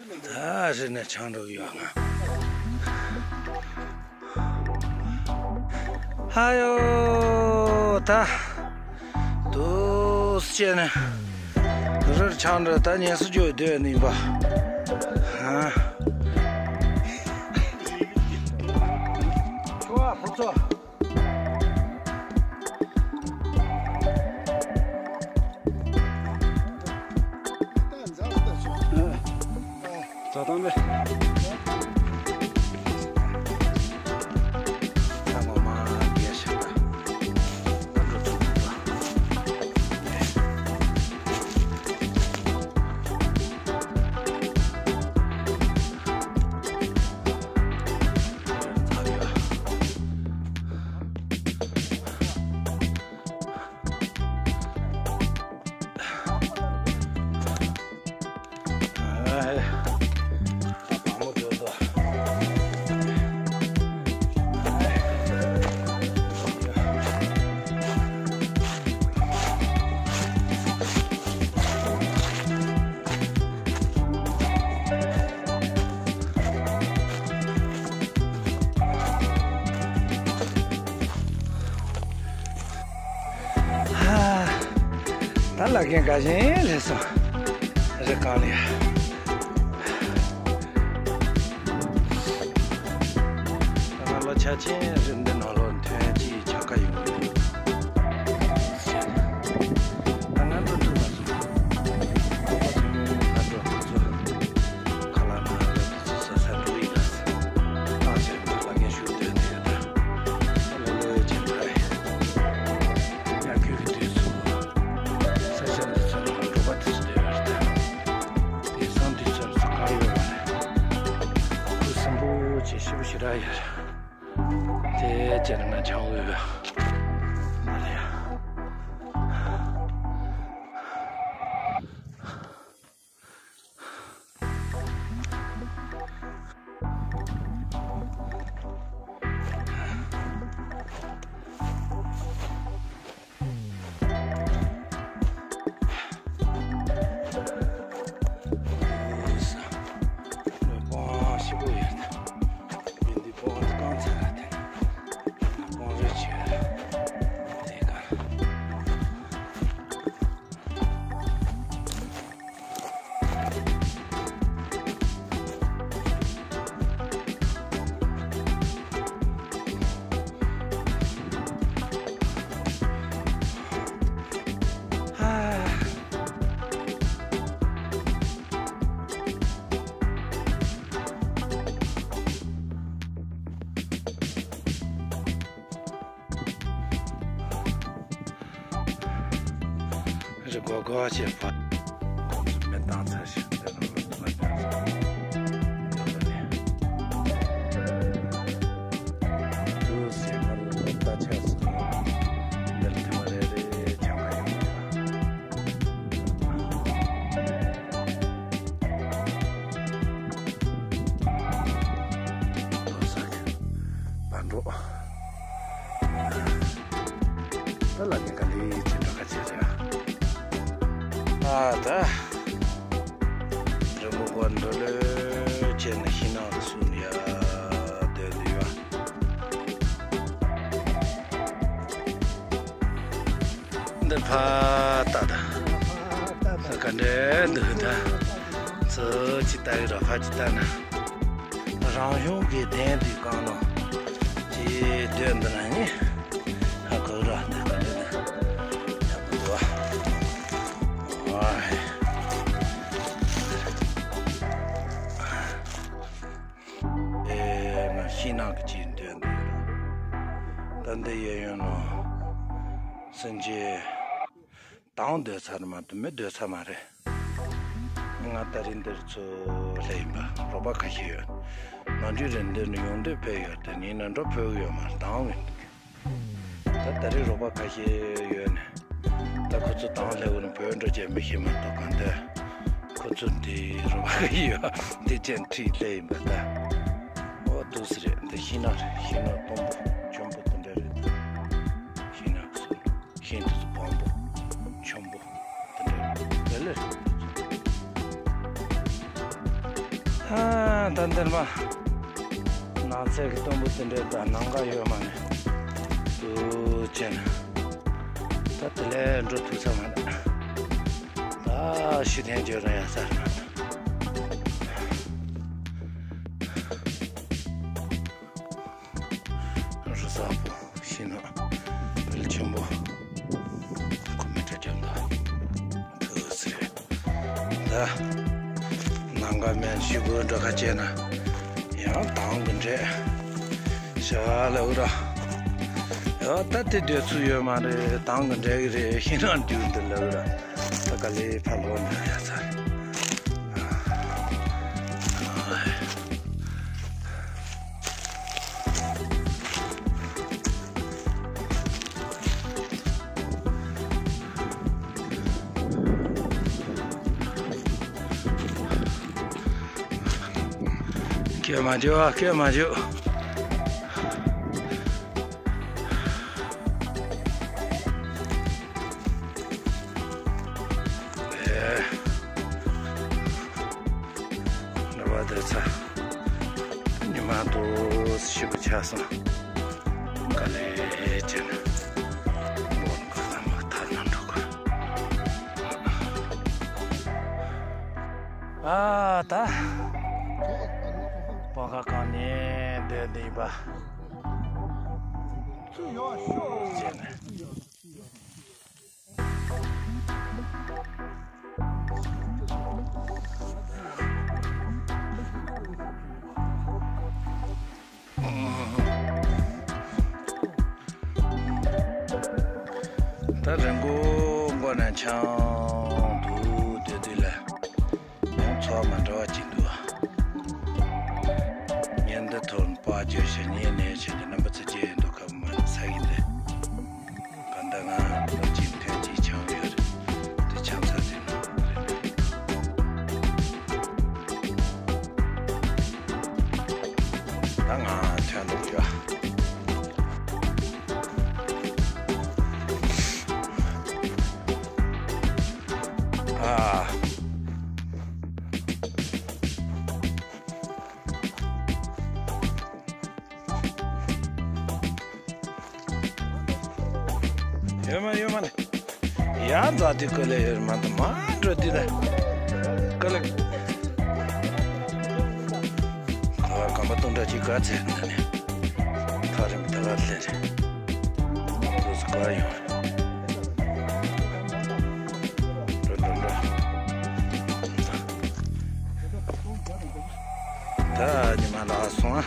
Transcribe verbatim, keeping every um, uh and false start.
ད་རི་ནས་ཆང་འགྲོ་ཡོད་ང་། ཨ་ཡོ། ད་དུས་བྱས་ནས་རིར་ཆང་འགྲོ། ད་ཉལ་སོ་རྒྱུ་སྡོད་ནི་པ། ཧ། ཆུ་བ་ཕུ་ཚོ། ད་ལ་རྒན་དགའ་ཞེན་སླེབས་སོང་། རི་སྒང་ལ། ད་ང་ལོ་ཆ་ཆེན་རི་འདི་ནང་ལོགས་ཐོན་ཅིག་ཆགས་ཀ་ཡོང་གི་ཡོད། ད་ང་འགྲོ་ཐུབ་མ་སོང་། ཁོ་པ་ཚོ་ཕར་འགྲོ། ཁོ་ཚོ་ཁ་ལག་ནང་ལ་དུས་ཚོད་ས་ས་འགྲོ་ཡིན་ལ། ཏང་ཆེན་པོ་ལ་ངས་ཞུ་འདོད་འདུག་ད། ལོ་ལོ་ཆེན་པོ་རེད། ཡར་རྒྱུག་གི་དུས་སུ་ས་ཆ་འདི་ཚོ་ནང་འགྲོ་པ་དེ་ཚོ་བསྡད་ཡོད་རེད་ད། དེང་སང་དུས་ཚོད་ཚོ་གང་ཡོད་མ་རེད། ཁུ་སིམ་པོ་ཆེ་ཞེ་པོ་ཞེ་དྲག་ཡོད་རེད། དེ་བྱས་ན་ང་ཆང་འུ་བས་མ་ལ་ཡ། སྤང་ཞིག་པོ་ཡོད། མི་འདི་སྤང་རྐང་ཚ་ར་དེ། སྤང་རེ་བྱས་ར་དེ་ག། རི་སྒོར་སྒོར་བྱས་ཕར། ཁོང་ཚོས་མེ་བཏང་ཚར་ཞིང་དེ་ནང་ལ་ཐོག་ལ་བརྒྱབ་ཚར། དུ་སེ་མར་ལ་ལ་ད་ཆ་སོང་། འདིར་ཐེངས་མ་རེ་རེ་ཆང་ཁ་ཡོང་གི་ཡོད། ལོ་གསར་གྱི་བར་འགྲོ། ད་ལ་ཉིན་ག་ལེ་ཅི་འགྲོ་ག་ཅི་རེད་ཨ། ད་རི་མོ་བར་འགྲོ་ལོས་བྱས་ནས་ཤིང་ནགས་སུ་ཡ་བསྡད་འདུག་ཡ། འདི་ཕ་ད་ད། ས་ག་འདྲའི་འདུག་ད། ཚོ་ཅི་ལྟ་གི་ར་ཕ་ཅི་ལྟ་ན། རང་བྱུང་གི་གདན་འདི་གང་ལོ། ཅི་སྟོན་འདི་ན་ནི། ཧ་གོ་ར་ད་ག་འདྲ་ད། ཡག་པོ་འདུག་བ། ཨེ་ང་ཤིང་ནགས་ཀྱི་ཅིག་འདོན་འདོད་ར། ད་འདི་གཡས་གཡོན་ནང་སེམས་ཅན་དང་སྡོད་ཚར་མ་གཏོགས་མི་སྡོད་ཚར་མ་རེད། ང་ད་རིང་འདིར་ཚུར་སླེབས་ཡིན་པ་རོགས་པ་ཁ་ཤས་ཡོད། ནམ་རྒྱུན་རེ་འདིར་ནི་ཡོང་འདོད་ཕེབས་ཡོད་དེ་ཡིན་ན་འགྲོ་ཕོད་ཀྱི་ཡོད་མ་རེད། དང་ངེས་འདུག་ད་ད་རེས་རོགས་པ་ཁ་ཤས་ཡོད་ནས། ད་ཁོ་ཚོ་དང་ལྷ་བུ་ནི་བོད་འགྲོ་བྱས་མི་ཤེས་མ་གཏོགས་གང་ལྟར། ཁོ་ཚོ་འདི་རོགས་པ་ཁ་ཤས་ཡོད་དེ་ཅན་ཁྲིད་སླེབས་ཡིན་པ་ད། ཨོ་འདུག་སེ་རེད། འདི་ཤིང་ནགས་རེད། ཤིང་ནགས་སྟོང་པོ་ཆེན་པོ་དེ་འདྲ་རེད་ད། ཤིང་ནགས་སུ་ཤིང་དེ་ཚོ་སྦོམ་པོ་ཆེན་པོ་དེ་འདྲ་རེད། དེ་ལས་རེད་འདི་ཚོ། ད་འདིར་མ་ནགས་ཚལ་གྱི་སྟོན་པོ་དེ་འདྲའི་ད་ནམ་མཁའ་ཡོད་མ་ནས་དུ་བྱས་ན་ད་དེ་ལས་འགྲོ་ཐུབ་ས་མ་རེད། ད་ཤི་ཐན་བརྗོད་རང་ཡ་ས་རེད། རི་གཟར་པོ་ཤིང་ནགས་དཔལ་ཆེན་པོ་ཁོ་མི་ཁྲ་རྒྱབ་འདུག་ཐུག་ཟེར། ད་ནམ་མཁའ་སྨན་ཤུ་བོ་འདྲ་ཁ་བྱས་ན་ཡང་དང་གི་འདྲས་ཤ་ལ་འུ་ར། ཡ་ད་དེ་སྡོད་ཚུལ་ཡོད་མ་རེད། དང་གི་འདྲས་གི་རེད། ཤིང་ནགས་འདུག་འདི་ལ་འུ་ར། ད་ག་ལེ་ཕ་ལོ་ན་ཡ་ཚ། སྐད་མ་བྱེད་ཨ། སྐད་མ་བྱེད། ཨེ། རེ་བ་དེ་ཚ། ཉི་མ་དུ་ཞིབ་པོ་ཆགས་སོང་། ག་ལེ་བྱས་ན་མོན་གྷོ་ལ་མ་ཐར་ན་འགྲོ་གི། ཨ་ད། སྤང་ཁ་གང་ནས་བསྡད་འདི་ཡིན་པ། བྱས་ནས། ད་རི་མགོ་མགོ་ནས་འཕྱང་དུ་སྡོད་དུས་ལ་ཡང་ཚོར་བ་མ་འདྲ་བ་ཅིག་འདུག་ཉིན་འདི་ཐོག་པ་བརྗོད་ཞིང་ཉིན་ནས་བྱས་ཀྱི་རྣམ་པ་ཚོ་སྐྱེ་ཡོད་འདུག་གམ་མ་ས་ཡིན་ཏེ། ག་འདྲ་ང་ལོ་གཅིག་ཐོན་གཅིག་འཆང་ཡོད་རེད། དེ་འཆང་ས་དེ་ནོ་རེད། ད་ང་ཐོན་འདུག་ཡ། ཨ། ཡོད་མ་ཡོད་མ་ནི། ཡ་མཛའ་དུས་ཀོ་ལེ་ཡོད་མ་ད་མ་འགྲོ་དུས་ད། ཀོ་ལེ། ཁ་བ་སྐམ་པ་སྟོང་ཕྲག་གཅིག་ག་ཚད་ན་ནི། ཐག་རིང་ད་ག་ལེ་རེད། དུས་ག་ཡོང་རེད། འགྲོ་འགྲོ་འགྲོ། ད་ཉི་མ་ལ་སོང་ཨ།